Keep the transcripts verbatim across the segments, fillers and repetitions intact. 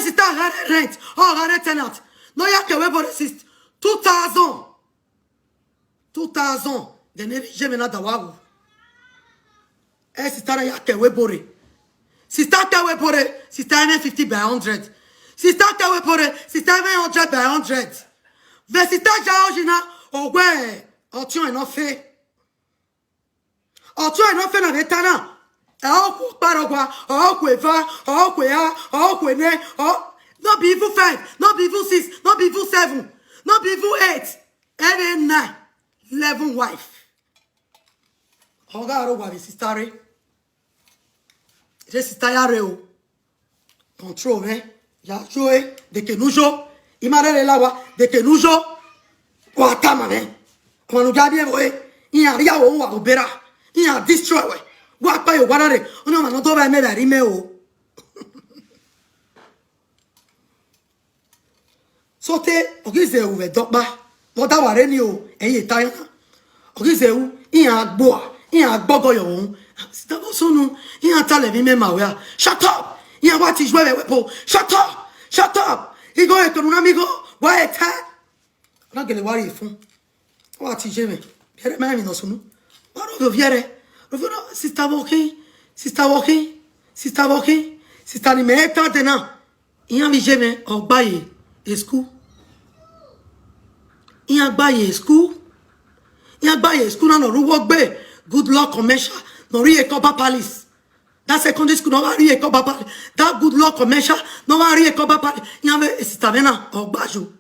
Sister gha rent, ọ gha rent tenant. Ne ọ ya ke ẹvbo ebo rre since two thousand. Two thousand, then every year na da wa wu. Eh, sister na ya ke ẹvbo ebo rre. Sister ke ẹvbo ebo rre, sister even fifty by hundred. Sister ke ẹvbo ebo rre, sister even hundred by hundred. Vbe sister ja oyi na, ọ wẹ, ọtiọnrẹn nọ fe. Ọtiọnrẹn nọ fe na vbe ta na. Ẹ ọ khu ọkpa rhọkpa, ọ khu eva, ọ khu eha, ọ khu enẹ, ọ, no be even five, no be even six, no be even seven, no be even eight. Ẹvbo nine, eleven wife. Ọ gha rre owa vbe sister rre. Rre sister ya rre o. Control mwẹ. Ya yo e, de ke ne u yo. I ma rherhe la owa, de ke ne u yo. Wa tama mwẹ. Ọmwa ne u ya rrie ẹvbo ẹre, iran rhie aro ru uwa vbe obọ erha. Iran destroy wẹ. Wa kpa ye owa na rre, ọni ọmwa ne ọ do vba mẹ vbe a rhie mẹ o. Sọte, ọ ghi zẹ ru vbe ẹdẹ ọkpa, vbe ọ da wa rre ni o, ẹ i ye ta iran. Ọ ghi zẹ ru, iran gbua, iran gbọgọ ye ọvbokhan. Sister vbe sunu, iran ta lẹ vbe imẹ ma wẹ a. Shut up! Iran wa ti ju ẹvbo ẹvbo. Shut up! Shut up! Igho eto ne u na miẹn igho, wa he ta. Ọ na gele wa rhie fun. Wa ti ye mwẹ, biẹrẹ ma emwi ne ọ sunu. Wa rhie ovbi ẹre, ovbi ẹre, sister vbe ọ khin, sister vbe ọ khin, sister vbe ọ khin, sister ni mẹ ta dẹ na. Iran vbe iye mwẹ, ọ gba ye school. Iran gba ye school. Iran gba ye school na ne ọ rre uwu gbe, Good Luck Commercial, ne ọ rre Iyeke Ọba Palace. That secondary school ne ọ gha rre Iyeke Ọba Palace. That Good Luck Commercial ne ọ gha rre Iyeke Ọba Palace. Iran vbe sister mwẹ na, ọ gba yo.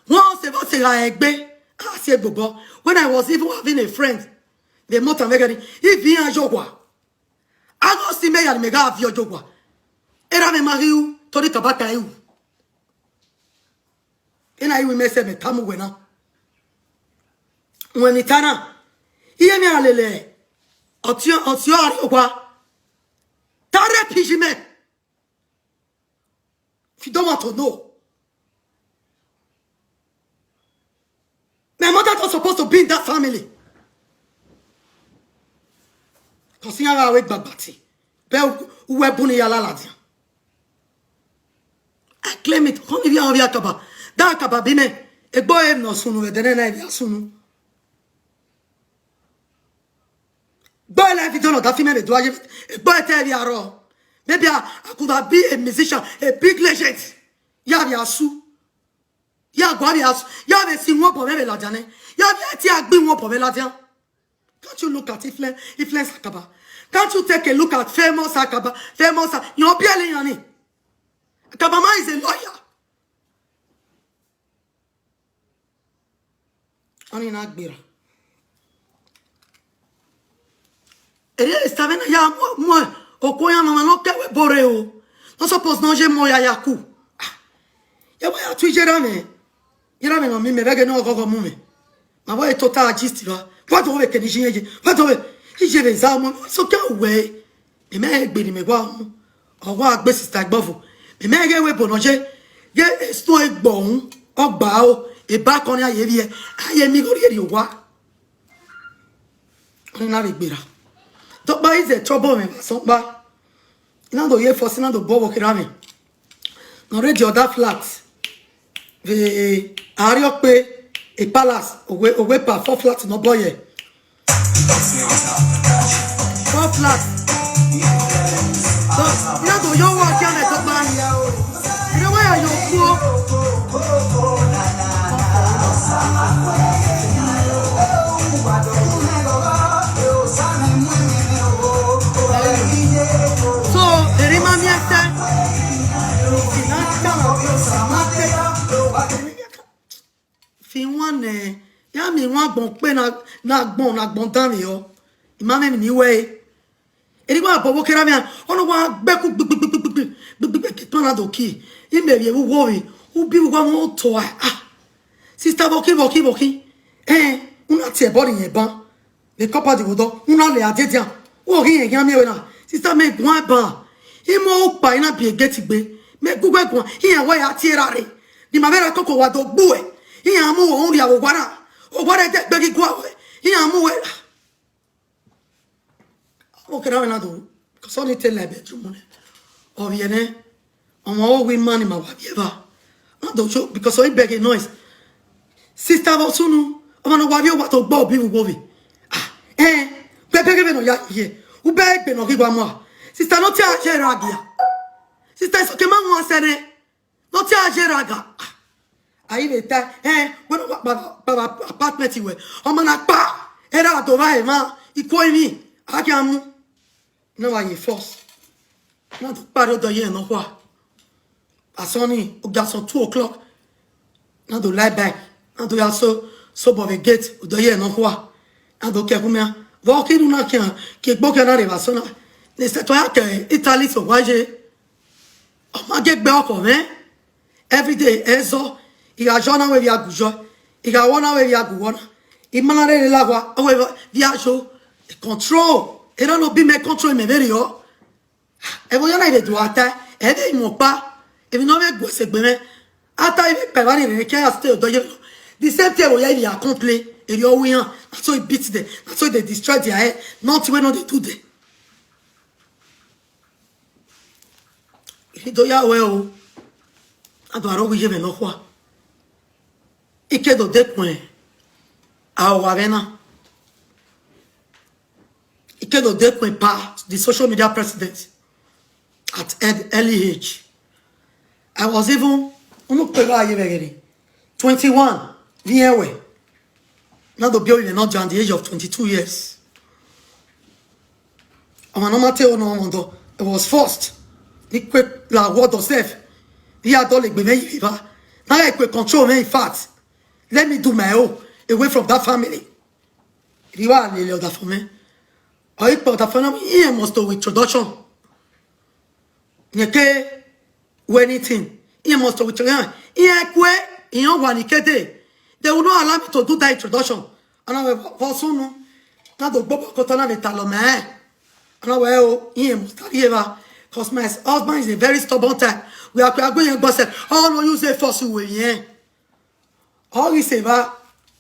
Wọ́n sẹ vbọ sẹ gha ẹgbẹ, a si egbobọ. When I was even having a friend, vbe motor vbe gari, ivi iran yo wa. Aghọ si mẹ ya ne mẹ gha viọ yo wa. Erha mwẹ ma ghi ru, to ni kabaka ru. Ena iwi mẹ sẹ mẹ tama uwẹ na. Wẹ ni ta na, iye mwẹ a lele, ọtiọnrẹn, ọtiọnrẹn a rrie owa. Ta rre pidgin mẹ. If you don't want to know, my mother not supposed to be in that family. Because iran gha ru egbagbati, bẹ uwu ẹbu ni ya la ladian. I claim it. Khọni vbe a vbe akaba. Da akaba bi mẹ. Egbe ọre ne ọ sunu vbe ẹdẹnẹrẹ na, vbe a sunu. Gbe live video na, da fi mẹ vbe do a ye. Egbe ọre te vbe arọ. Maybe I, I could have been a musician, a big legend. Ya vbe asu. Ya gua vbe asu. Ya vbe si wọn obọ mwẹ vbe ladian nẹ. Ya vbe tie agbe wọn obọ mwẹ ladian. Can't you look at influence, influence Akaba? Can't you take a look at famous Akaba? Famous A-, yan biẹlẹ iran ni. Akaba ma is a lawyer. Ọni na gberra. Ere esta vbe na ya mu, mu okhuo yan mama ne ọ ke ẹvbo ebo rre o. No suppose ne ọ ye mọ ya ya ku. Ah, ya wa ya tu iye erha mwẹ. Iran mwẹ ne ọ miẹn mẹ vbe ẹghẹ ne ọ ghọghọ mu mwẹ. Ma vbe tota gist ra. Wa do vbe kene iye ye. Wa do vbe iye vbe za ọmọ. So ke wẹ. Mẹ mẹ gbe ne mẹ wa mu. Ọ wa gbe sister Igbọvu. Mẹ mẹ ghe wẹ ebo nọ ye. Ghe esto egbe ọhun. Ọ gba o. Eba kọrin a ye vbiẹ. A ye mi gho rhie rhie owa. Ọni na vbe gberra. Dọkpa ize trouble mwẹ vbe asọn kpa. I na do ye first, I na do bọ vbe okherha mwẹ. Ne ọ rre the other flat. Vbe Arhiọkpe, e palace, owe, owe pa, four flat ne ọ bọ ye. Four flat. So, I na do yo wa kia mwẹ dọkpa. I na wa ya yo kuo. So, eri ma miẹn ẹsẹ. Fi wan nẹ, ya miẹn wan agbọn kpe na, na agbọn, na agbọn danmwehọ. I ma mwẹ emwi ne I wẹ ẹre. Eri wa bọ vbe okherha mwẹ, ọ na wa gbe ku gbigbigbigbigbigbi, gbigbigbigbi, ke ekpan na do ki. I mẹ vbe vbe uwu ovbi, ubi vbe uwu amwẹ otọ a. Ah. Sister vbe ọ khin, vbe ọ khin, vbe ọ khin. Eh, u na tie ẹbọ rhie ban. Vbe kọpa di vbe odọ, u na lẹ a diẹdian. Wẹ ọ ghi rẹn khian miẹn wẹ na. Sister mẹ guan ban. I mu ukpa, I na biẹ gate gbe. Mẹ gu wẹ guan, iran wẹ ya tie ra rre. Ne ima vbe ra koko wa do gbuẹ. Iran mu wẹ u rhia vbe owa na. Owa rẹ dẹ gbe ghi gua wẹ. Iran mu wẹ. Vbe okherha mwẹ na do, because ọ ni te la bedroom nẹ. Ọ vbiẹ nẹ, Ọmwa ọghe ima ni ma wa vbiẹ evba. Na do yo, because ọ i bẹghe noise. Sister vbe ọ sunu, ọmwa ne ọ wa vbiẹ owa to gbe ọbi vbe uwu ovbi. Ah, eh, bẹbẹghe vbene ọ ya ye, u bẹghe egbe ne ọ ghi wa mua. Sister, ne ọ tie a ye ra gia. Sister, isọkẹn ma wan sẹ nẹ. Ne ọ tie a ye ra ga. Ah, a i vbe ta, eh, wẹ ne ọ wa kpa, kpa apartment wẹ. Ọmwa na kpa, erha do vba emwa, ikuo emwi, a khian mu. Na wa ye force. Na do kpare odọ ye nọkhua. Asọn ni, ogiasọn two o'clock. Na do lie back. Na do ya so, so obọ vbe gate, odọ ye nọkhua. Na do ke ẹkhu mẹ. Vbe ọ khin na khian, ke egbe khian na rre vbe asọn na. Ne sẹtin ya ke Italy so wa ye. Ọ ma gie egbe ọkhọ mwẹ. Every day, ẹzọ, I gha yọ na wẹ vbe a gu yọ, I gha wọ na wẹ vbe a gu wọ na. I ma na rere la owa, ọ wẹ vbe a yo, control. Erha ne ọ bi mẹ control mẹ vberriọ. Ẹvbo ya na i vbe do a ta, ẹ vbe mu ọkpa, emwi ne ọ vbe gu ẹse gbe mwẹ. A ta i vbe kpa evba ni rere ke a stay odọ ye vbe nọ. The same thing ẹvbo ya i vbe a complain, erriọ ọ ru iran, na so e beat them, na so they destroy their head, nothing wey no dey do them. I do ya ruẹ o, a do aro vbe iye mwẹ nọkhua. I ke do dekun a owa vbe na. I ke do dekun pa the social media president at early age. I was even, unu kpe gha ye vbe ẹghẹ rre, twenty-one, vbe irẹn wẹ. Na do biẹ ovbi mwẹ nọ at the age of twenty-two years. Ọmwa ne ọ ma te ho ne ọ mwẹ ọdọ, I was forced. Ne I kue la wọ ọdọ sef. Ne I ya dọlegbe mwẹ ye evba. Na ghẹ kue control mwẹ, in fact. Let me do my own away from that family. Rhie wa lele ọdafẹn mwẹ. Ọ i kpe ọdafẹn na, iran must to with introduction. Rẹn ke wẹ anything. Iran must to with introduction. Iran kue, iran wa ni kede. They will not allow me to do that introduction. Ọna wẹ vbe ọ sunu. Na do gbobọ kota na vbe talọ mẹ. Ọna wẹ o, iran must carry evba. Cause my husband is a very stubborn type. We are, we are going to gbọsẹ. Ọ no use force we yẹn. Ọ ghi sẹ evba,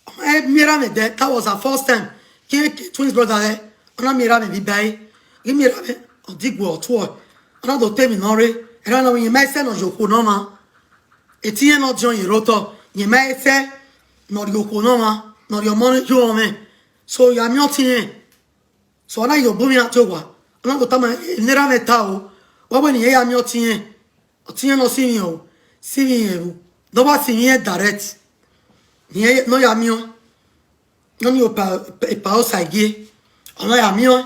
ọ ma miẹn erha mwẹ dẹ, that was her first time. Ke, ke twins brother rẹ, ọ na miẹn erha mwẹ vbe iba ẹre, ghi miẹn erha mwẹ, ọ diguẹ, ọ tuẹ, ọ na do ta emwi ne ọ rre, erha na wẹ, rẹn ma i sẹ ne ọ ye okhuo ne ọmwa, etẹn irẹn ne ọ diọn ye rre otọ, rẹn ma i sẹ ne ọ rhie okhuo ne ọmwa, ne ọ rhie ọmọ yo mwẹ, so ya miẹn ọtẹn irẹn. So, ọ na ye obọ mwẹ iran tie owa, ọ na do tama, ne erha mwẹ ta o, wa wẹ ne irẹn ya miẹn ọtẹn irẹn, ọtẹn irẹn ne ọ sẹ irẹn o, sẹ irẹn vbo, ne ọ wa sẹ irẹn direct, ne irẹn, ne ọ ya miẹn ọẹn, ne ọ ni opa, epa Osagie, ọ na ya miẹn ọẹn,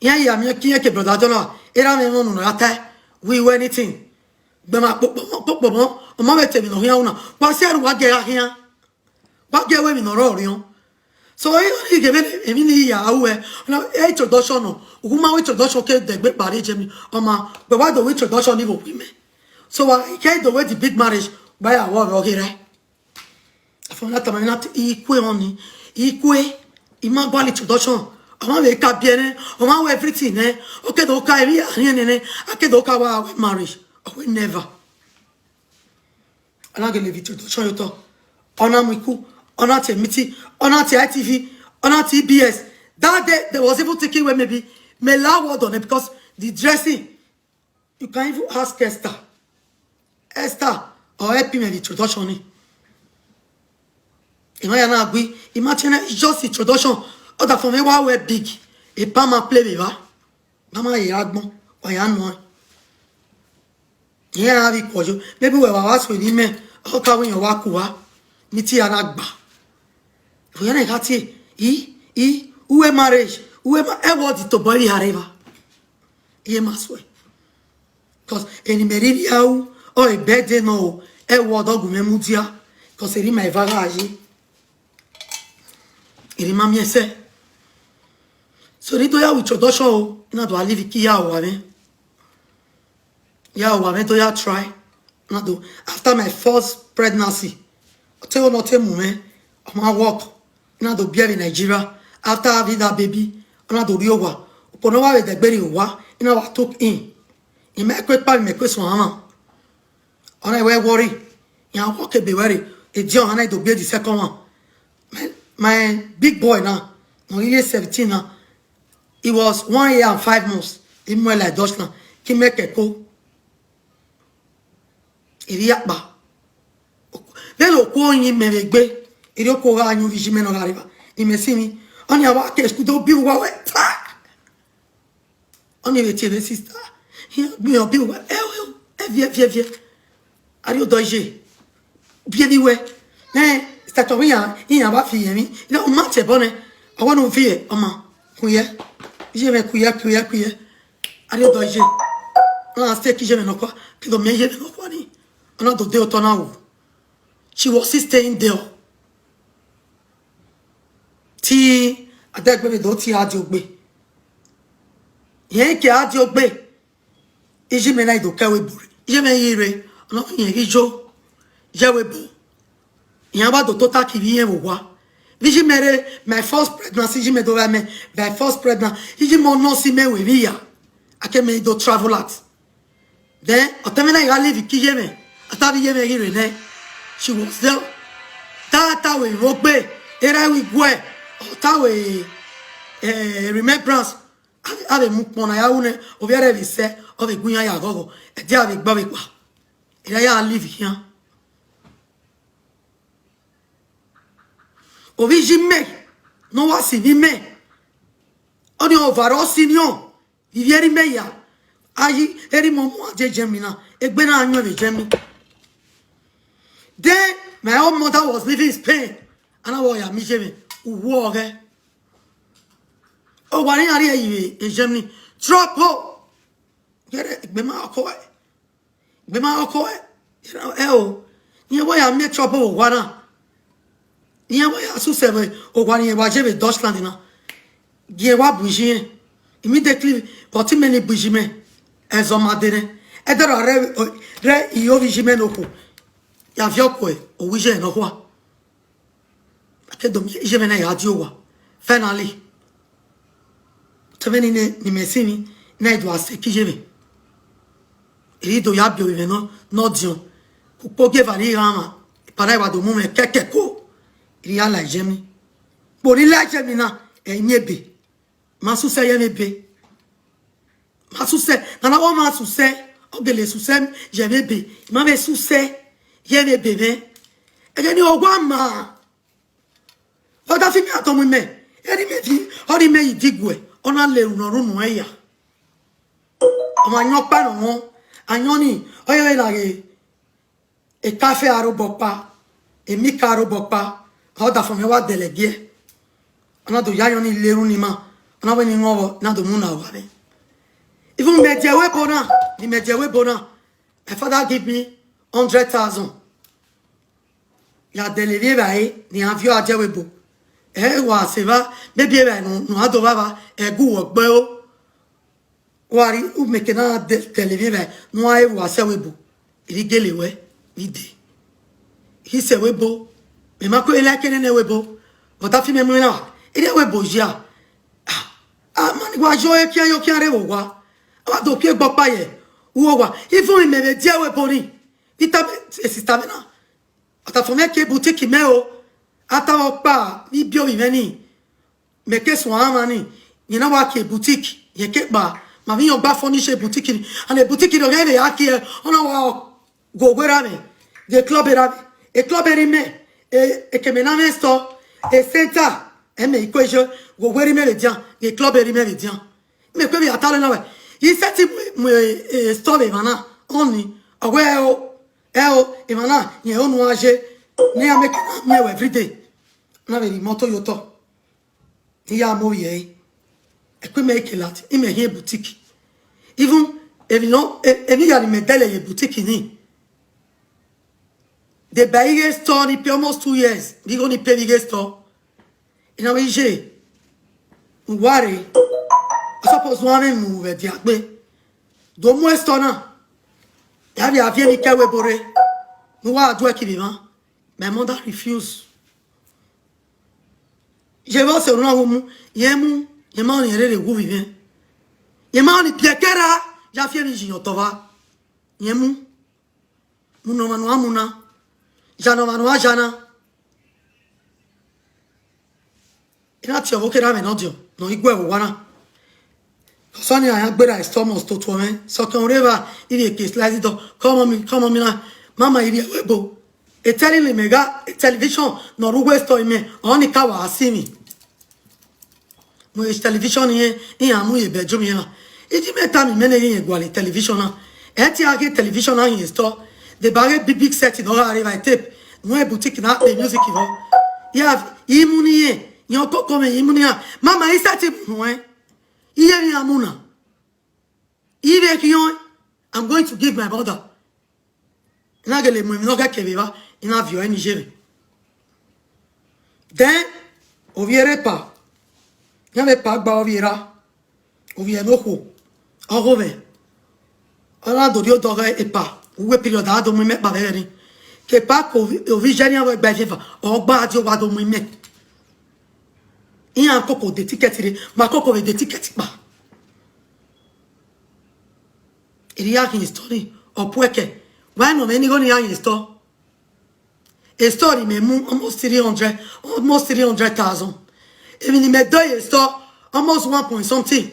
iran ya miẹn ke irẹn ke brother Adọna, erha mwẹ mwẹ unu ne ọ ya tae, we were anything, gbẹmwa kpokpomọ, kpokpomọ, ọ ma vbe ta emwi ne ọ khian ru na, wa si ẹre uwa gie gha khian. Wa gie wẹ emwi ne ọ rrọọ orhiọn. So, I ghi ghe vbene emwi ni ya ruẹ, na, e introduction nọ, u ma wẹ introduction ke dẹgbe kpa rrie Germany, ọ ma, wẹ wa do wẹ introduction ni vbe owa imẹ. So, wa ke do wẹ the big marriage, wa ya wẹ ọre ọ ghe rae. Afọ na tama na, I kue emọ ni, I kue, I ma gualọ introduction, ọ ma vbe ka biẹ nẹ, ọ ma wẹ everything nẹ, ọ ke do ka emwi ya rhiẹnrhiẹn nẹ, a ke do ka wa wẹ marriage, ọ wẹ never. Ọ na gele vbe introduction ye otọ. Ọ na mu iku, ọ na tie meeting, ọ na tie I T V, ọ na tie E B S. That day, they was even thinking wẹ maybe mẹ la word on it because the dressing, you can even ask Esther. Esther, ọ help me with introduction ni. I ma ya na gui, I ma tie na just introduction. Ọdafẹn mwẹ wa wẹ big. Epa ma play vbe evba. Mama ye agbọn, wa ya nọ. Iran ra vbe ikuọ yo. Maybe wẹ wa wa so ni mẹ, ọ ka wẹ iran wa ku wa. Meeting ya na gba. Vbe iran gha tie, i, i, uwe marriage, uwe ma, ẹ wọ di tobọ ivbi hare evba. Iye ma suẹ. Cause eni mẹ rhirhi a ru, ọ e birthday nọ o, ẹ wọ ọdọ gu mwẹ mudia. Cause eni ma eva gha ye. Eni ma miẹn sẹ. So ne I do ya wẹ introduction o, I na do a live ke ya owa mwẹ. Ya owa mwẹ do ya try. Na do, after my first pregnancy, ọ te ho ne ọ te mu mwẹ, ọ ma work. I na do biẹ vbe Nigeria. After having that baby, ọ na do rrie owa. Okhuo ne ọ wa vbe dẹgbe rrie owa, I na wa took in. I ma ku ekpa vbe mẹ ku esuan mwa. Ọ na wẹ worry. Iran work ebe wẹ rre. Ediọn ọna do biẹ the second one. My, my big boy now, now he is seventeen now. He was one year and five months. He more like Dutch now. He make a call. Ivbi akpa. Vbene okuo yin mẹ vbe egbe, erriọ okuo gha yin uvbi iye mẹ ne ọ gha rre evba, ne imẹ sinmwi. Ọnii a wa ke school do biẹ uwa wẹ ta. Ọnii vbe tie vbe sister. Iran gbe iran biẹ uwa, ẹ, ẹ, ẹ, ẹviẹ, ẹviẹ, ẹviẹ. Arhiodọ iye. Biẹ vbe wẹ. Nẹ, sister Tọmọ iran, iran wa fi yẹn emwi. Iran ma tie ẹbọ nẹ. Ọ wẹ ne u viẹ, ọ ma. Kuyẹ. Iye mwẹ kuyẹ, kuyẹ, kuyẹ. Arhiodọ iye. Ọ na stay ke iye mwẹ nọkhua. Ke do miẹn iye mwẹ nọkhua ni. Ọ na do de otọ na ru. She was still staying there. Te a dẹ egbe vbe do tie Adiogbe. Irẹn ke Adiogbe. Iye mwẹ na i do ke ẹvbo ebo rre. Iye mwẹ ghi rre, ọ na rẹn ghi yo. Ye ẹvbo ebo. Iran wa do tota ke ivbi irẹn vbe owa. Vbe iye mwẹ rre, my first pregnancy, iye mwẹ do vba mẹ, my first pregnancy, iye mwẹ ọ nurse mẹ vbe ivbi ya. A ke mẹ i do travel out. Then, ọtẹn mwẹ na gha leave ke iye mwẹ, a ta vbe iye mwẹ ghi rre nẹ, she was there. Ta ta wẹ vbe ogbe, erha ẹvbo iguẹ, ọ ta wẹ, eh, remembrance, a vbe, a vbe mu ukpọn na ya ru nẹ, ovbi ẹre vbe sẹ, ọ vbe gu iran ya ghọghọ, ẹdẹ a vbe gba vbe kpa, erha ya leave khian. Ovbi iye mwẹ, ne ọ wa si ivbi mwẹ, ọnii ọvara ọ si niọn. Ivbi erha mwẹ ya, a yi erha mwẹ mu a die Germany na, egbe na yan vbe Germany. Then my own mother was living in Spain, a na vbe ọ ya miẹn iye mwẹ, uwu ọghẹ. Owa ne iran rhie yi vbe Germany, trouble. Yẹrẹ egbe ma kọ ẹ. Egbe ma kọ ẹ, ẹ o, iran wa ya miẹn trouble vbe owa na. Iran wa ya suse vbe owa ne iran wa ye vbe Deutschland na. Gie wa bu iye mwẹ. Immediately, but mẹ ni bu iye mwẹ, ẹzọ ma de nẹ. Ẹdẹrriọ rẹ, rẹ iyovbi iye mwẹ ne okhuo, ya viọ ku owa iye nọkhua. A ke do miẹn iye mwẹ na ya die owa. Finally, te mwẹ ni ne, ne imẹ sinmwi na i do a sẹ ke iye mwẹ. Erha i do ya biẹ ovbi mwẹ nọ, ne ọ diọn. Ukpo gie eva ni gha mwa, epa na i wa do mu mwẹ kẹkẹko. Erha i ya la iye mwẹ. Ukpo ni la iye mwẹ na, ẹ i miẹn ebe. Ma suse ye mwẹ ebe. Ma suse, nana wẹ ọ ma suse, ọ gele suse ye mwẹ ebe. I ma vbe suse ye mwẹ ebe mwẹ. Ẹghẹ ne owa ma. Ọ da fi mẹ atọ mu mẹ, eni mẹ fi, ọ ni mẹ yi diguẹ, ọ na le unu rhunmwuda ya. Ọ ma yan ọkpa nọ wọn, ayọn ni, ọ yevbe na ghe, ekafe aro bọ kpa, emika aro bọ kpa, ọ da fọ mẹ wa dẹlẹ giẹ. Ọ na do ya ayọn ni le erhunmwu ni ma, ọ na wẹ ne I mwẹ ọvbọ, na do mu na owa mwẹ. Even mẹ die ẹvbo ebo na, ne mẹ die ẹvbo ebo na, my father give me hundred thousand. Ya dẹlẹ emwi evbare ne iran viọ a die ẹvbo ebo. Ẹ wa sẹ evba, maybe evbare ne, ne a do vba vba, ẹ gu wọ gbe o. Wa rhie umeke na dẹ-, dẹlẹ emwi evbare ne uan re vbe uwa sẹ ẹvbo ebo. I ghi gele wẹ, I dee. I sẹ ẹvbo ebo. Mẹ ma kue like nene ẹvbo ebo. But a fi mẹ mu na, I rhie ẹvbo ebo ya. Ah, ah, ma ni wa yọ ẹkian ye okian rre vbe owa. A wa do kie egbe ọkpa ye uwu owa. Even mẹ vbe die ẹvbo ebo ni. I tama e sister mwẹ na. Ọ tama fọ mẹ kie boutique mẹ o. A tama ọkpa, ne I biẹ ovbi mwẹ ni. Mẹ ke suẹn amwa ni. Yẹn na wa kie boutique, yẹn ke kpa. Ma vbe iyan ọgba furnish boutique ni. And boutique ni, ọ ghẹ vbe ya kie, ọ na wa gu owa erha mwẹ, the club erha mwẹ. E club erha mwẹ, e, ekemẹ ne a mwẹ store, e center, ẹ mẹ i kue ye, gu owa erha mwẹ vbe dian, the club erha mwẹ vbe dian. Mẹ kue vbe ya ta lẹ na wẹ, I sẹtin mu, mu, e, e, store vbe emwa na, ọnii, ọ wẹ ẹ o, ẹ o, emwa na, rẹn o ne uan ye, ne iran make na miẹn wẹ everyday. Na vbe rhie imọto ye otọ. I ya mu ovbi ẹre. Ẹ kue mẹ ke lati, imẹ hiẹn boutique. Even emwi nọ, e-, emwi hia ne imẹ dẹlẹ ye boutique ni. They buy ighe store ni pay almost two years. Vbe igho ni pay vbe ighe store. I na wẹ iye, uwa rre, I suppose wan mwẹ mu vbe ẹdia gbe. Do mu store na. Ya vbe a viẹ emwi ke ẹvbo ebo rre. Ne uwa duẹ ke ivbi mwa. My mother refuse. Ye vbe ọse orhunmwu mu, ye mu, ye ma ọnii rere wu vbe mwẹ. Ye ma ọnii biẹ kẹra, ya fi emwi yi yan otọ vba. Ye mu. Mu ne ọmwa ne uwa mu na. Ya ne ọmwa ne uwa ya na. I na tie ọvbokherha mwẹ ne ọ diọn, ne ọ i gu ẹvbo owa na. Ọsọni a ya gberra Thomas to tuẹ mwẹ. Sọkẹn, u rre evba, I vbe ke slice door. Come on, me, come on, me na. Mama, ivbi ẹvbo ebo, etẹrhili mẹ gha, television ne ọ rre uwu store mẹ, ọnii ka wa si mwi. Mu television iran, iran mu ye bedroom iran. Iji mẹ tama imẹ ne iran gualọ television na. Ẹ te a ghe television na hin store, deba ghe big big set ne ọ gha rre evba tape, ne boutique na kpe music vbọ. Ya, imu ne iran, iran koko mwẹ imu ne iran. Mama, i set mu nuẹn. Iye emwi iran mu na. I vbe khiọn, I'm going to give my mother. I na gele mu emwi ne ọ ghẹ kevbe evba, I na viọ ẹre ne iye mwẹ. Then, ovbi erha epa, iran vbe epa gba ovbi erha, ovbi ẹmwẹ okhuo, ọghe mwẹ, ọ na do rhie odọ ghe epa, uwu period a do mu imẹ kpa vbe ẹghẹ nii. Ke epa ke ovbi, ovbi iye ne iran vbe gba efe eva, ọ gba die owa do mu imẹ. Iran koko de ticket rre, ma koko vbe de ticket kpa. Erriọ a khin story, ọ puẹkẹ. Wa nọ mwẹ ne igho ne iran ye store. A store ne imẹ mu almost three hundred, almost three hundred thousand. Emwi ne imẹ do ye store, almost one point something.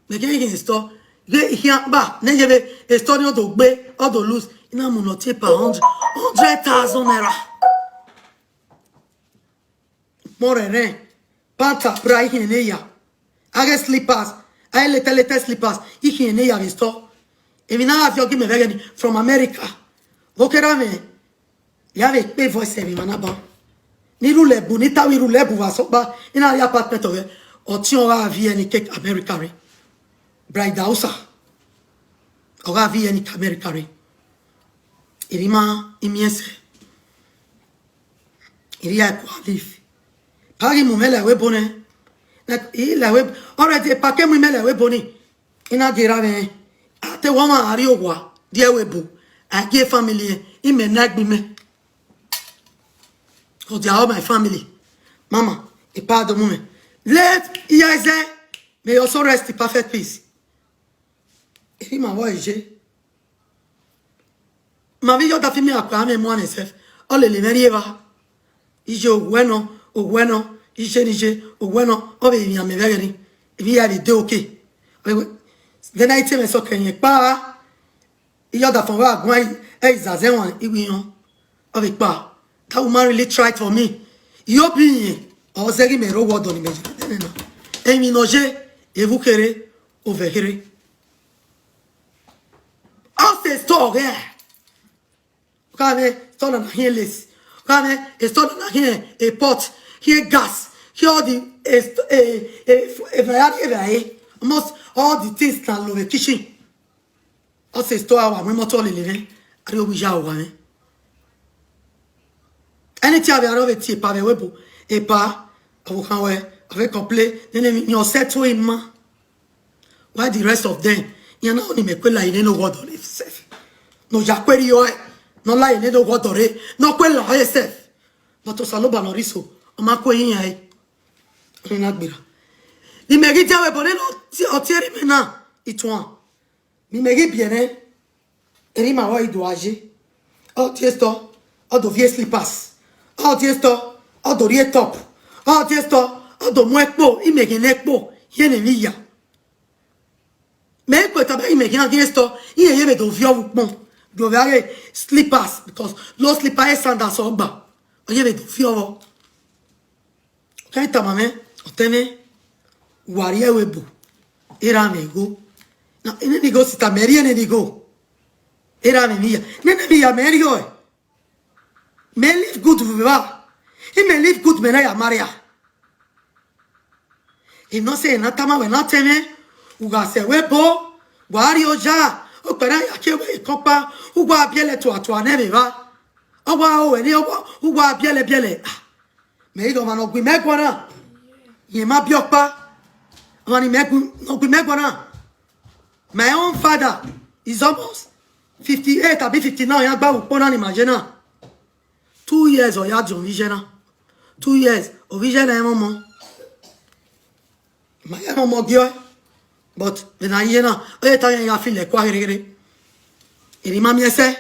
Mẹ keghi khin store, ghe ikhian kpa ne ye vbe a store ni ọ do gbe, ọ do lose, I na mu ne ọ tie per hundred, hundred thousand naira. Mọ rẹrẹ, panta, bra, I khian ne ya. A ghe slippers, a ghe lete lete slippers, I khian ne ya vbe store. Emwi na gha viọ gi mẹ vbe ẹghẹ nii from America. Vbe okera mwẹ, ya vbe kpe voice emwi ma na ba. Ne I rhulẹ bu, ne I ta wẹ I rhulẹ bu vbe asọkpa, I na rrie apartment ọghẹ, ọtiọnrẹn ọ gha viẹ ne I ke America rre. Bride Hausa, ọ gha viẹ ne I ke America rre. Erha ima, I miẹn sẹ. Erha I kua live. Pa ghi mu mwẹ la ẹvbo ebo nẹ. Like, I la ẹvbo, already, epa ke mu imẹ la ẹvbo ebo nii. I na gie erha mwẹ. A te wẹ ọmwa a rrie owa, rrie ẹvbo ebo. A gie family ẹn, imẹ na egbe imẹ. 'Cause they are all my family. Mama, epa do mu mwẹ. Late Iyaizẹ, may your soul rest in perfect peace. Erha ima vbe ọ ye. Ma vbe iye ọdafẹn mẹ akpa mwẹ mu amwẹ sef. Ọ lele mwẹ rri evba. Iye owẹ nọ, owẹ nọ, iye ne iye, owẹ nọ, ọ vbe emwi amẹ vbe ẹghẹ nii. Emwi hia vbe de oke. Ọ vbe wẹ, then I tell myself, kẹ rẹn kpa. Iye ọdafẹn vbe a guan ẹ i zaza ẹwaẹn, I wẹ I rẹn. Ọ vbe kpa. That woman really tried for me. I hope irẹn, ọ zẹ ghi mẹ rre owa ọdọ ni mẹ ye nene na. Emwi ne ọ ye, evun kherhe, ovẹ kherhe. Ọ sẹ store ọghẹ. Ọ ka mwẹ store na na khian lace. Ọ ka mwẹ store na na khian a pot, khian gas, khian all the, eh, st-, eh, eh, f-, eh, variety, eh, almost all the things na lo vbe kitchen. Ọ sẹ store, a wa mu imoto lele mwẹ, a rrie owa iya owa mwẹ. Anything avbe aro vbe tie epa vbe ẹvbo ebo, epa, ọvbokhan wẹ, a vbe complain, nene emwi, ọ settle ima. Why the rest of them? Iran na ni mẹ kue la nene owa ọdọ rre sef. Ne ọ ya kue rrie ọe, ne ọ la nene owa ọdọ rre, ne ọ kue la ọe sef. But Osanobua ne ọ rre iso, ọ ma kue iran ẹre. Ọnii na gberra. Ne imẹ ghi dia vbe ebo nene ọtiẹn, ọtiẹn rre imẹ na, ituan. Ne imẹ ghi biẹ nẹ, erha ima ọre I do a ye. Ọ tie store, ọ do viẹ slippers. Ọ tie store, ọ do rhie top. Ọ tie store, ọ do mu ẹkpo, imẹ ghi ne ẹkpo, iye ne emwi ya. Mẹ i ku tama imẹ khian ghi store, iran ye vbe do viọ vbe ukpọn. Do vbe a ghe slippers, because low slipper, e sandals ọ gba. Ọ ye vbe do viọ vbọ. Ọ keghi tama mwẹ, ọtẹn mwẹ, wa rrie ẹvbo ebo, erha mwẹ igho. Na, nene igho sita, mẹ rrie nene igho. Erha mwẹ emwi ya, nene emwi ya mẹ rrie ọe. Mẹ live good vbe evba. I mẹ live good mẹ na ya marry a. Emwi ne ọ sẹ na tama wẹ na ọtẹn mwẹ, u gha sẹ ẹvbo ebo, wa rrie oya, okpia na ya kie wẹ ekọkpa, u wa biẹlẹ tuatua nẹ vbe evba. Ọ wa ho wẹ ni, ọ wa, u wa biẹlẹ biẹlẹ. Ah, mẹ i ghe ọmwa ne ọ gu imẹ guan na, rẹn ma biẹ ọkpa. Ọmwa ni mẹ gu, ne ọ gu imẹ guan na. My own father is almost fifty-eight abi fifty-nine, ọ ya gba vbe ukpo na ne ima ye na. Two years ọ ya diọn vbe iye na. Two years, ovbi iye na i mwẹ ọmọ. Ma ya mwẹ ọmọ gie ọe. But vbe ne a ye na, ọ ye ta iran ya feel ẹkua ghereghere. Erha ima miẹn sẹ.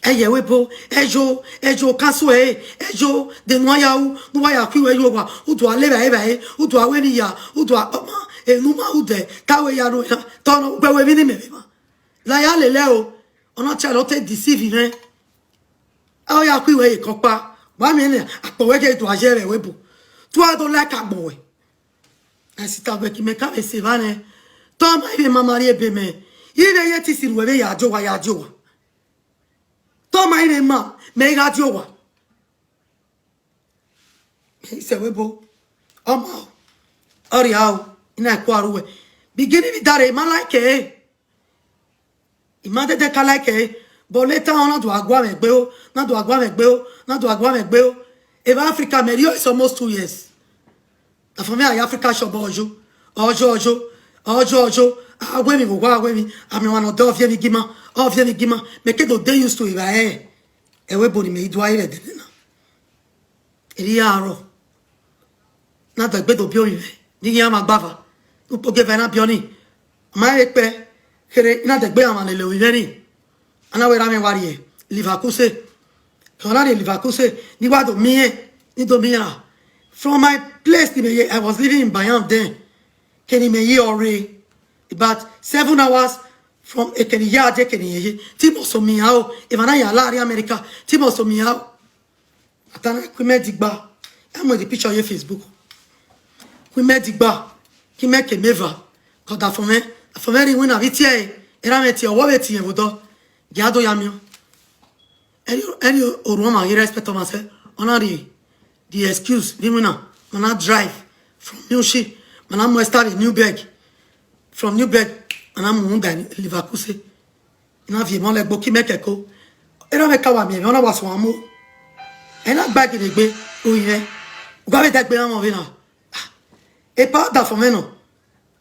Ẹ ye ẹvbo ebo, ẹ yo, ẹ yo, cancel ẹre, ẹ yo, de ne uwa ya ru, ne uwa ya khui wẹ ye owa, u do a le evbare evbare, u do a ru emwi ya, u do a, ọma, enu ma ru dẹ, ta wẹ ya ru na, ta nọ, ugbẹ wẹ emwi ne imẹ vbe ma. La ya lele o, Ọ na try ne ọ te deceive mwẹ. A ya ku iwẹ ye kọkpa. Wa miẹn nẹ, akpọ wẹ ke do a ye vbe ẹvbo ebo. Te uwa do like agbọn wẹ. Ẹsita wẹ ke imẹ ka vbe sẹ evba nẹ. Te ọ ma ivbe ma ma rrie ebe mẹ. Ivbe ye te isi ruẹ vbe ya die owa, ya die owa. Te ọ ma ivbe ma, mẹ i gha die owa. Mẹ i sẹ ẹvbo ebo. Ọ ma o. Ọ rhia o. I na ku aro ruẹ. Beginning vbe dare, I ma like ẹre. I ma dẹdẹ ka like ẹre, but later on, na do a gua mwẹ egbe o, na do a gua mwẹ egbe o, na do a gua mwẹ egbe o. Evba Africa, mẹ rhie is almost two years. Ọdafẹn mwẹ a ye Africa shop ọjọ, ọjọ, ọjọ, ọjọ, ọjọ. A wẹ emwi vbe owa, a wẹ emwi, a miẹn ọmwa ne ọ dẹ, ọ viẹ emwi gie ima, ọ viẹ emwi gie ima. Mẹ ke do dey used to evba ẹre. Ẹvbo ebo ni mẹ i do a ye vbe ẹdẹ nẹ na. Erriọ aro, na dẹgbe do biẹ ovbi mwẹ, ne I ghi ma gba eva, ne ukpogieva na biẹ ọnii. Ọ ma rẹn vbe kpẹ, kherhe, I na dẹgbe a ma lele ovbi mwẹ nii. A na wẹ erha mwẹ wa rrie Leverkusen. Ke ọ na rrie Leverkusen, ne I wa do miẹn, ne I do miẹn ra. From my place ni mẹ ye, I was living in Bayern then. Kene mẹ ye ọre, about seven hours from ekene ya de kene ye. Te I must miẹn aro, evba na ya la rrie America, te I must miẹn aro. Ata na ku imẹ digba. Ya mu the picture ye Facebook. Ku imẹ digba. Ke imẹ ke mẹ eva. Ke ọdafẹn mwẹ, ọdafẹn mwẹ rhie iwinna vbe tie ẹre. Erha mwẹ tie, ọwọ vbe tie vbe odọ. Gie a do ya miẹn. Ẹni, ẹni orhuọn ma ghi respect ọmwa sẹ, ọ na rhie the excuse vbe iwinna, ma na drive from Munich, ma na mu Esther vbe Nuremberg, from Nuremberg, ma na mu rhunmwuda Leverkusen. I na viọ emọ lẹgbe, ke imẹ kẹko. Erha mwẹ ka wa miẹn mwẹ, ọ na wa suẹn mu. Ẹ na gba gele egbe, orinmwẹ. U gha vbe da egbe mwẹ vbe na. Ah, epa ọdafẹn mwẹ nọ.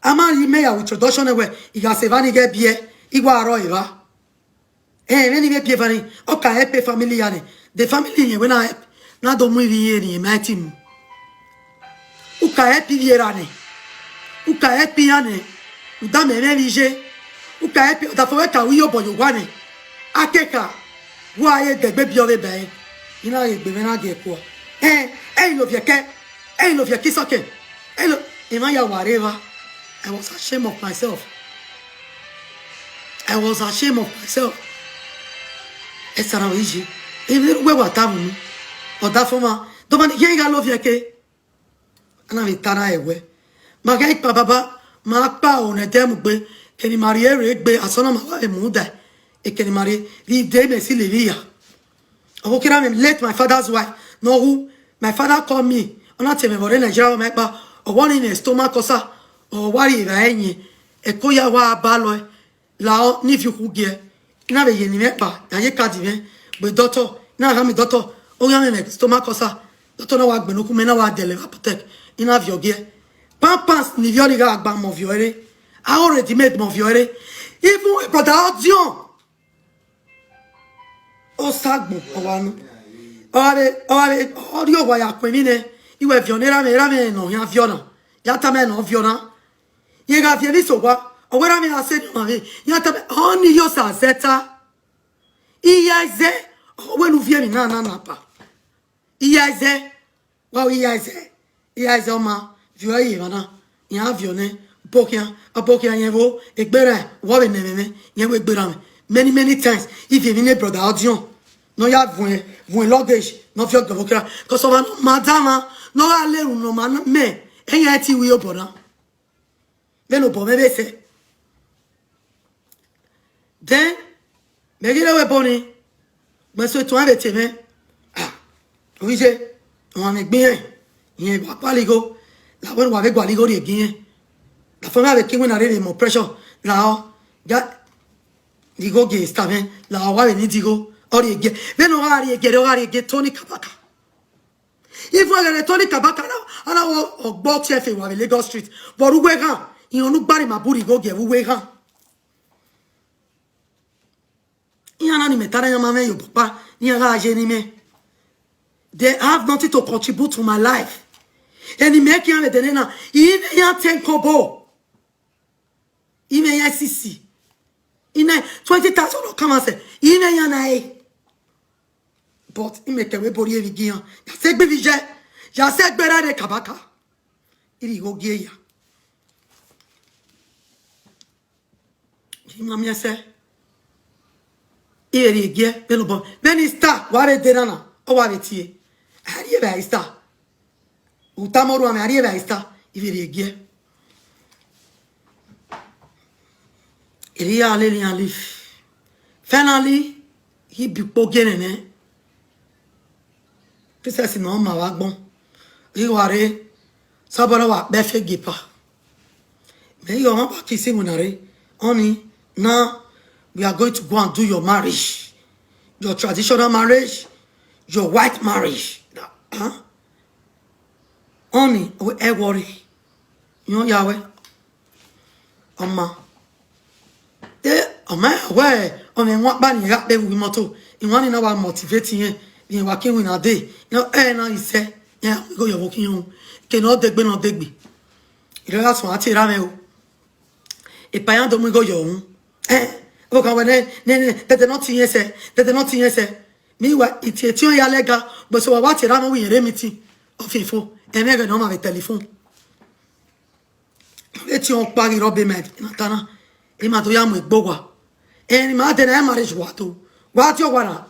A ma rhie imẹ ya vbe introduction nẹ wẹ, I gha sẹ evba ni ghẹ biẹ, I wa rrọọ evba. Ẹ, vbene I vbe biẹ evba ni, ọ ka help family ya nẹ. The family yẹn wẹ na help, na do mu ivbi ye ne ma ti mu. U ka help ivbi erha nẹ. U ka help iran nẹ. U da mẹ mwẹ vbe iye. U ka help ọdafẹn wẹ ka ru iyobọ ye owa nẹ. Akeka, wa ye dẹgbe biẹ ọvbe ba ẹre. I na ghe egbe mwẹ na gie kua. Ẹ, ẹ i lo viẹ kẹ. Ẹ i lo viẹ kẹ isọkẹn. Ẹ i lo, emwa ya wa rre evba. I was ashamed of myself. I was ashamed of myself. Ẹ sara vbe iye. Emwi ne uwẹ wa ta vbe unu. Ọdafẹn ọmwa, dọmọ ne I khian gha lo viẹ kẹ. A na vbe ta na ẹwẹ. Ma ghẹ kpa baba, ma kpa o ne ẹdẹ mu gbe, kẹ ne ima rhie rre egbe, asọn na ma wa vbe muda, ekẹ ne ima rhie, vbe ide mẹ si levbe iya. Ọvbokhan mwẹ late my father's wife, ne ọ hu, my father call me, ọ na tie mwẹ vbe ọ rre Nigeria, ọ ma kpa, ọ wa ni ne stomach ulcer, ọ wa rhie evbare yẹn, ẹko ya wa ba lọe. Lahọ ne ivie ukhu giẹ, I na vbe ye eni mwẹ kpa, ya ye card mwẹ gbe doctor, I na gha miẹn doctor, ọ ghi mwẹ stomach ulcer, doctor na wa gbẹnnẹ okhu mẹ na wa dẹlẹ vbe apotek, I na viọ giẹ. Pampers ne ivie ọnii gha gba mẹ ọ viọ ẹre, aro ready made mẹ ọ viọ ẹre. Even brother Odion, ọ sa agbọn, ọ wa nu. Ọ gha vbe, ọ gha vbe, ọ rhie owa ya ku emwi nẹ, I wẹ viọ ne erha mwẹ, erha mwẹ ne ọ khian viọ na, ya tama ẹn ne ọ viọ na. Rẹn gha viẹ vbe iso owa, ọ wẹ erha mwẹ gha sẹ ne ọmwa vbe, iran tama, ọ ni yo sa zẹta. Iya ẹzẹ, ọ wẹ ne u viẹ emwi na na na ba. Iya ẹzẹ, wa wẹ iya ẹzẹ, iya ẹzẹ ọ ma viọ ẹre ye emwa na, iran viọ nẹ, ọbokhian, ọbokhian yẹn vbo, egbe erha, wa vbe nẹ ẹmwẹ mwẹ, yẹn vbe egbe erha mwẹ. Many, many times, I viọ emwi ne brother Odion, ne ọ ya vuẹn, vuẹn luggage, ne ọ viọ ọgẹvbo kra, cause ọmwa ne ọ ma danmwa, ne ọ gha le erhunmwu ne ọ ma mẹ, ẹyan ẹre te ru iyobọ na. Vbene obọ mwẹ vbe sẹ. Then, mẹ ghi rre ẹvbo ebo ni, mẹ so etuan vbe te mwẹ. Ah, ovbi iye, ọmwa mwẹ egbe irẹn, irẹn wa gualọ igho, la wẹ ne uwa vbe gualọ igho rrie gie irẹn. Dafẹn mwẹ vbe ke iwinna rre vbe mẹ pressure, lahọ, ga, igho gie esta mwẹ, lahọ wa vbe need igho, ọ rrie gie. Vbene ọ gha rrie gie, ọ gha rrie gie Tony Kabaka. Even ẹghẹ ne Tony Kabaka na, a na wẹ ọgbọ tie ẹfe wa vbe Lagos Street. But uweghan, iran ne u gbarima bun rhie igho gie vbe uweghan. Iran na ni mẹ ta na, iran ma mwẹ ye obọ ọkpa, ne iran gha ye ne imẹ. They have nothing to contribute to my life. Eni mẹ ke iran vbe dene na, I ne iran ten kobo. I mwẹ iran sisi. I na twenty thousand ọ kama sẹ, I mwẹ iran na re. But I mẹ kẹ ẹvbo ebo rrie vbe igie iran. Ya sẹ egbe vbe iye, ya sẹ egbe rre ne Kabaka. I rhie igho gie ya. I ma miẹn sẹ. I vbe rhie gie vbene obọ, vbene Easter wa vbe de na na, ọ wa vbe tie. A rhie vbe Easter. U tama orua mwẹ, a rhie vbe Easter, I vbe rhie gie. Erriọ iran lele iran live. Finally, I bi ukpo gie nene. Princess ne ọ ma vbe agbọn. I wa rre, sabọlọ wa kpẹ fegi epa. Mẹ i ghe ọmwa wa kiss iwinna rre. Honey, now we are going to go and do your marriage. Your traditional marriage, your white marriage. Huh? Honey, ẹghẹ ọre. Iran ya wẹ. Ọ ma. E, ọ ma wẹ, ọ mwẹ wan kpa ni gha kpe vbe uwu imọto. Iran ni na wa motivate irẹn, rẹn wa ke winna dee. Iran ẹ na isẹ, iran ya mu igho ye ọvbokhan iran. Ke ne ọ degbe, ne ọ degbe. Erriọ ya suẹn a tie erha mwẹ o. Epa iran do mu igho ye ọhun. Eh, ọvbokhan wẹ nẹ, nẹ, nẹ, dẹdẹ ne ọ tie irẹn sẹ, dẹdẹ ne ọ tie irẹn sẹ. Meanwhile, itiẹtiẹn ya lẹga, but sẹ wa wa tie erha mwẹ wẹ irẹn rre meeting. Ọ fian fo, ẹmwẹ ẹghẹ ne ọ ma vbe telephone. Etiẹn ọkpa ghi rre ọbe ma na ta na, ima do ya mu egbe owa. Ẹn, ima dẹ na marriage wa do. Wa tie owa na.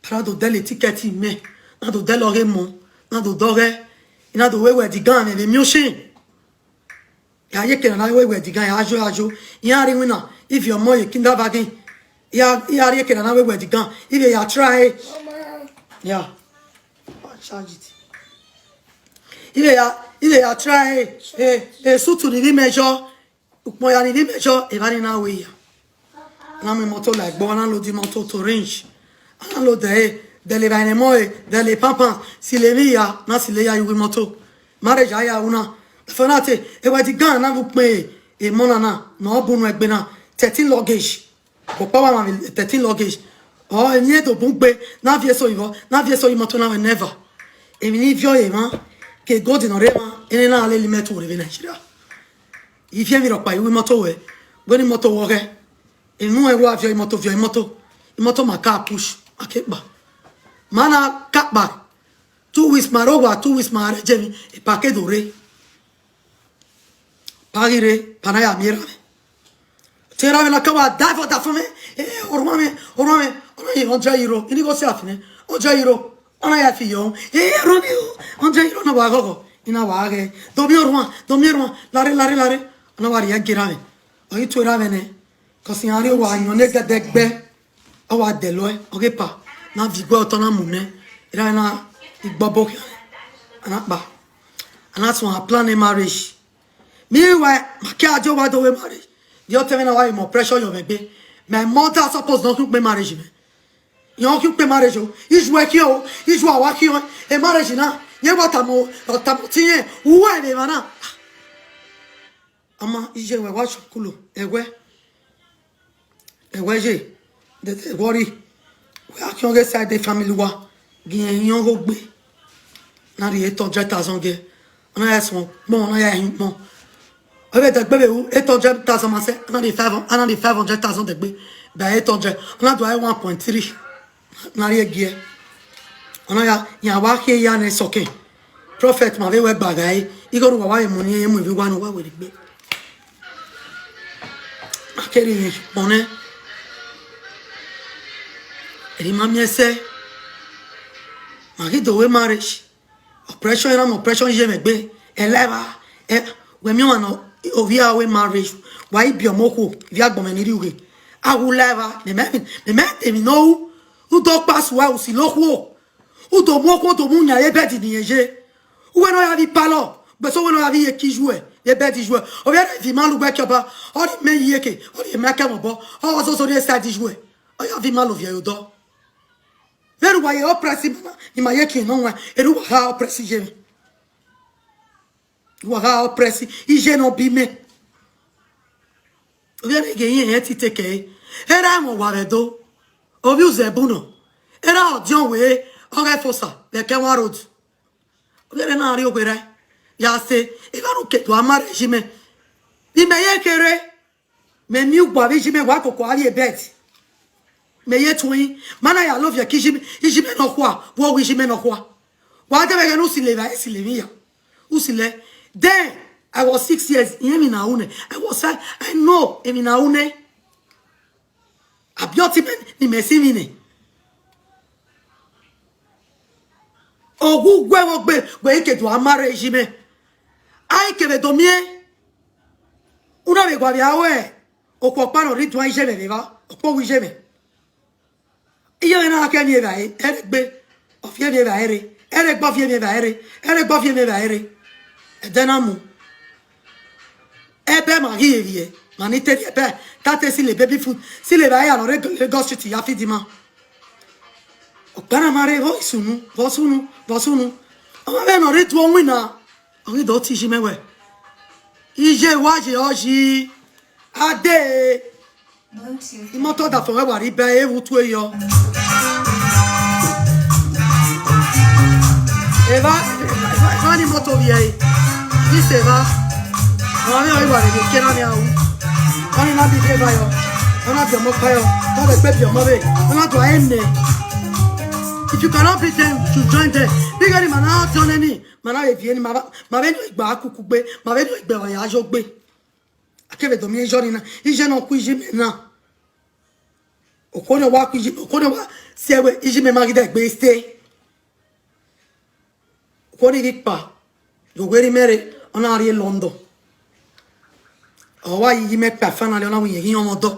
Para do dẹle ticket mẹ, na do dẹle ọghe mọ, na do dọghẹ, na do wẹ wedding gown mwẹ vbe miẹn oshin. Ya ye kere na wẹ wedding gown, ya yo, ya yo. Iran rre iwinna, ivie ọmọ ye kindergarten. Ya, ya rrie kere na wẹ wedding gown, ivie ya try. Ya. Charge it. Ivie ya, ivie ya try, eh, eh, suit ni vbe measure, ukpọn ya ni vbe measure, evba ni na wẹ ya. A na mu imọto la egbe, a na load imọto to range. A na load ẹre, dẹle evba ne mọ ẹre, dẹle pampers, silo emwi ya, na silo ya ye uwu imọto. Marriage a ya ru na. Ẹfẹ na te, e wedding gown na vbe ukpọn emọ na na, ne ọ bunu egbe na, thirteen luggage. Ọkpa wa ma vbe thirteen luggage. Ọ, emwi ne do bun gbe, na viẹ eso ivọ, na viẹ eso imọto na mwẹ never. Emwi ni viọ ye emwa, ke gold nọ rre emwa, ene na lele imẹ tuorre vbe Nigeria. I viẹ emwi rhọkpa ye uwu imọto wẹ, wẹ ne imọto wẹ ọghẹ. Enu ẹre wa viọ imọto, viọ imọto. Imọto ma ka push, ma ke kpa. Ma na ka kpa. Two weeks ma rre owa, two weeks ma rre jẹ emwi, epa ke do rre. Pa ghi rre, pa na ya miẹn erha mwẹ. Te erha mwẹ na ka wa da ẹvbo da fun mwẹ. Eh, orhuan mwẹ, orhuan mwẹ, orhuan mwẹ, hundred euro. Ini go si afi nẹ, hundred euro. Ọ na ya fi yọ. Eh, orhuan mwẹ o, hundred euro na wa ghọghọ. I na wa ghẹ. Do miẹn orhuan, do miẹn orhuan. Lare, lare, lare. Ọ na wa rhie gie erha mwẹ. Ọ ghi tu erha mwẹ nẹ. Cause iran rrie owa ayọn ne gẹdẹgbẹ. Ọ wa dẹlọe, ọ ghe pa, na viọ iguẹ otọ na mu nẹ, erha na igbọbọ khian, a na kpa, a na suẹn a plan marriage. Meanwhile, ma ke a die owa do wẹ marriage. Vbe ọtẹn mwẹ na wa vbe mu pressure yọ mwẹ egbe. My mother suppose ne ọ khian ukpe marriage mwẹ. Iran khian ukpe marriage o, iju ẹre khian o, iju a wa khian, e marriage na, rẹn wa tama, ọ tama ọtẹn irẹn, uwu ẹre vbe emwa na. Ama, iye wẹ wa shọkulo, ẹwẹ, ẹwẹ ye, dede worry. Wẹ a khian ghe side family wa, gi ẹn yan gho gbe. Na rhie eight hundred thousand ghe. Ọ na ya suẹn ukpọn, ọ na ya hin ukpọn. Ọ vbe dẹgbe vbe ru eight hundred thousand ma sẹ, ọ na rhie five hundred, ọ na rhie five hundred thousand dẹgbe. By eight hundred, ọ na do a one point three. Na rhie gie. Ọ na ya, iran wa khie ya nẹ sọkẹn. Prophet ma vbe wẹ gba gha re, igho ne uwa wa vbe mu ni mu emwi uwa ne uwa werriegbe. Ma kere emwi kpọn nẹ. Erha ima miẹn sẹ. Ma ghi do wẹ marriage. Oppression, erha mwẹ oppression ye mwẹ egbe. Ẹlẹvba, ẹ, wẹ miẹn ọmwa nọ, ovbi a wẹ marriage. Wa i biẹ ọmọ okhuo, ivbi agbọn mwẹ ni rri ughe. A wu la evba, mẹ mẹ, mẹ mẹ, emwi ne u ru, u do kpa sua, u silo okhuo. U do mu okhuo, u do mu yan ye bed ne irẹn ye. Uwẹ ne ọ ya vbe palọ, gbẹsẹ uwẹ ne ọ ya vbe ye ke iyuẹ, ye bed iyuẹ. Ovbi ẹre viọ ima lẹ uwẹ ke ọba, ọ rhie imẹ ye iyeke, ọ rhie imẹ ke ẹmwẹ obọ, ọ zozo rhie side iyuẹ. Ọ ya viọ ima lẹ ovbi ẹre odọ. Vbene uwa ye oppress ima na, ne ima ye kie nọ wan, erha uwa gha oppress iye mwẹ. Uwa gha oppress iye ne ọ bi mẹ. Ovbi ẹre ghe irẹn tite kẹre. Erha mwẹ wa vbe do. Ovbi uzẹ bu nọ. Erha ọdiọn wẹ, ọ gha fosa vbe ẹkẹ wan road. Ovbi ẹre na rrie owerriẹ. Ya sẹ, evba ne u ke do a marriage mwẹ. Imẹ ye kherhe. Mẹ miẹn ugbua vbe iye mwẹ, wa koko a rrie bed. Mẹ ye tuẹn, ma na ya love ke iye mwẹ, iye mwẹ nọkhua, wẹ ọ wẹ iye mwẹ nọkhua. Wa dẹ vbe ẹghẹ ne u silo evba, e silo emwi ya. U silo. Then, I was six years, irẹn emwi na ru nẹ. I was, I, I know emwi na ru nẹ. Abi ọtẹn mẹ ne imẹ si mwẹ nẹ? Oghughuẹ vbe ogbe wẹ i ke do a marry iye mwẹ. A i ke vbe do miẹn, u na vbe gualọ vbe aro okhuo ọkpa ne ọ rhie iduan iye mwẹ vbe evba, ọkpọvbo iye mwẹ. Iye mwẹ na kẹ emwi evbare, ẹre gbe, ọ fi emwi evbare rre, ẹre gbe, ọ fi emwi evbare rre, ẹre gbe, ọ fi emwi evbare rre. Ẹdẹ na mu. Ẹbẹ ma ghi vbiẹ, ma ni te rhie ẹbẹ, ta te sile baby food, sile evbare ya ne ọ rre Lagos Street ya feed ima. Ọkpa na ma rre vbe sunu, vbe sunu, vbe sunu. Ọmwa vbe ne ọ rre tuo winna, ọ ghi do tie iye mwẹ wẹẹ, iye wa ye ọ yi, a dee. Imoto ọdafẹn mwẹ wa rhie ba ẹre vbe utu yọ. Evba, evba, evba ni imoto vbiẹ ẹre. This evba. Ọmwa mwẹ ọre wa rhie ke na ni ru. Ọni na bi evba yọ. Ọ na biẹ ọmọ ọkpa yọ. Ọ vbe gbe biẹ ọmọ vbe. Ọ na do a ẹre nẹ. If you cannot beat them, you join them. Bigger ni ma na tọn neni, ma na vbe viẹ ni, ma vbe, ma vbe ne igba kuku gbe, ma vbe ne igbe wa ya yo gbe. A kevbe do miẹn iye ọnii na, iye ne ọ ku iye mwẹ na. Okhuo ne ọ wa ku iye, okhuo ne ọ wa si ẹe wẹẹ iye mwẹ ma ghi dẹ gbe ste. Okhuo ni ghi kpa, do wẹ rhie mẹ rre, ọ na rrie London. Ọ wa ye iye mwẹ kpa finally, ọ na wẹ irẹn ghi rọnmwẹ ọdọ.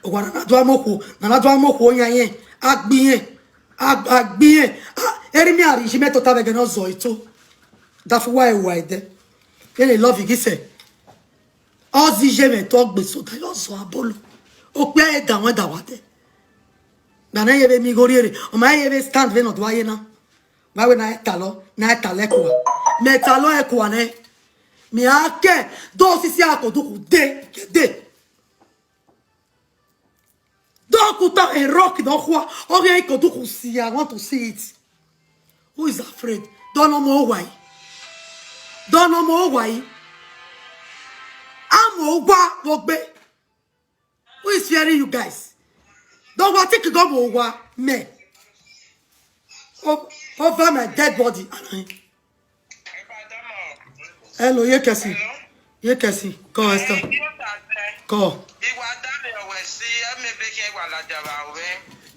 Owa na na do a mu okhuo, na na do a mu okhuo yan irẹn, a gbe irẹn, a, a gbe irẹn. A, erha imẹ a rhie iye mwẹ tota vbe ẹghẹ ne ọ zọ eto. Dafu wa ẹre wa ẹdẹ. Vbene love ghi sẹ. Ọ zẹ iye mwẹ te ọ gbe sota, ọ zọ abolo. Okpia ẹre da wọn da wa dẹ. Gba na ye vbe mi igho rhiere, ọ ma ye vbe stand vbene ọ do a ye na. Wa wẹ na talọ, na talọ ẹkua. Mẹ talọ ẹkua nẹ. Mẹ a kẹ, do sisi a ko dukhu de, de. Dọkuta, a rock ne ọ khua, ọ ghi ko dukhu si, I want to see it. Who is afraid? Dọnọ mu owa yi. Dọnọ mu owa yi. A mu owa vbe ogbe. Who is fearing you guys? Dọ wa tiki gọ mu owa mẹ. O-, over my dead body. Hello, ye kẹsi. Ye kẹsi. Call Esther. Call.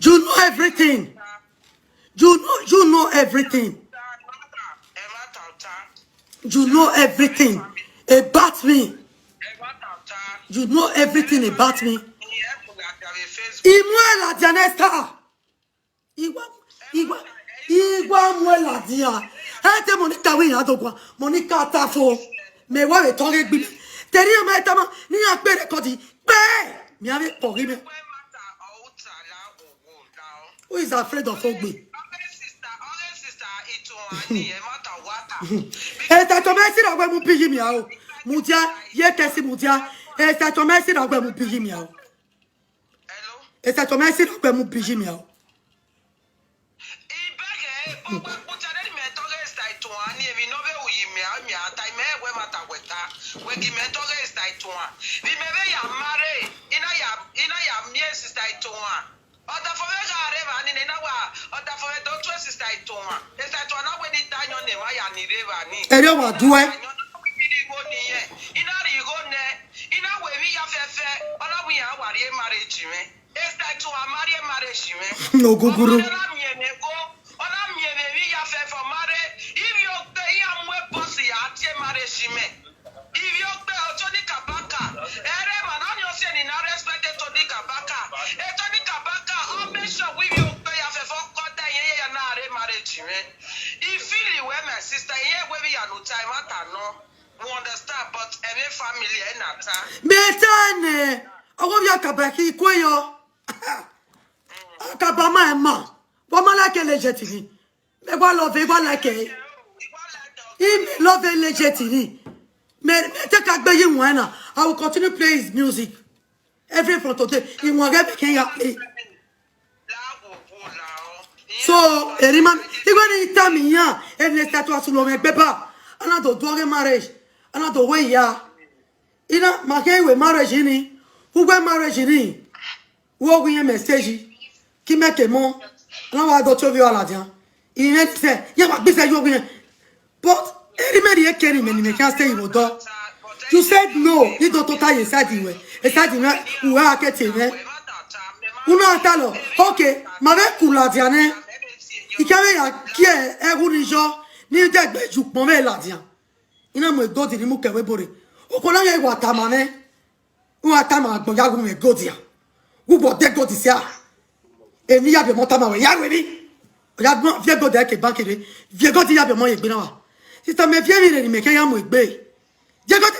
You know everything. You know, you know everything. You know everything about me. You know everything about me. Imuela Dianesta. Igua, igua, igua muela dia. Ete Monica wi ya dogua. Monica ta fo. Mẹ wa vbe tọghe gbi. Teri ma eta ma, ne iran kpe record kpe. Mẹ a vbe kpọ ghi mẹ. Who is afraid of ogbe? Esther Thomas, si na wẹ mu bi yi mi aro. Mudia, ye kẹsi mudia. Esther Thomas, si na wẹ mu bi yi mi aro. Esther Thomas, si na wẹ mu bi yi mi aro. Ẹre wa duẹ. Oguguru. Ivbiogbe, Tony Kabaka. Ẹre emwa na ni ọse ni na respect Tony Kabaka. Tony Kabaka, ọ make sure wẹ ivbiogbe ya fẹfẹ ọkọ da iye ya na re marriage mwẹ. I feel wẹ, my sister, iye wẹ vbe ya no time ata nọ. We understand, but ẹmwẹ family ẹ na ta. Mẹ ta nẹ, ọgọ via Kabaka ikue yọ. Akaba ma ẹ ma. Wa ma like legend ni. Mẹ wa love, wa like ẹ. I love legend ni. Mẹ, mẹ te ka gbe yi wan na. I will continue play his music. Every from today. I wan get can ya play. So, erima, even in time ya, and let's start to ask me beba. Ana do do marriage. Ana do we ya. Ina, ma khe wẹ marriage ni. Who wẹ marriage ni? Wo wi message. Ki mẹ ke mọ. Ana wa do to bi ala dia. I mẹ say, ya wa bi say yo wi. But eri mẹ ri ekeri mẹ ni mẹ can stay iwo do. You said no. You don't total inside iwe. Inside iwe, we are getting it. Una ta lọ, okay, ma vbe ku ladian nẹ. I kẹ vbe ya kie ẹghẹ ne I yọ, ne I dẹgbe ye ukpọn vbe ladian. I na mu gold ni mu kẹ vbe ebo rre. Okhuo na ya wa tama mwẹ. Wa tama agbọn ya gu mwẹ gold ya. Gu wọ de gold sia. Emwi ya biẹ ọmọ tama wẹ, ya ru emwi. Ya gbọn, viẹ gold ẹre ke bank rre. Viẹ gold ya biẹ ọmọ ye egbe na wa. Sister, mẹ viẹ emwi rre ne mẹ kẹ ya mu egbe. Viẹ gold,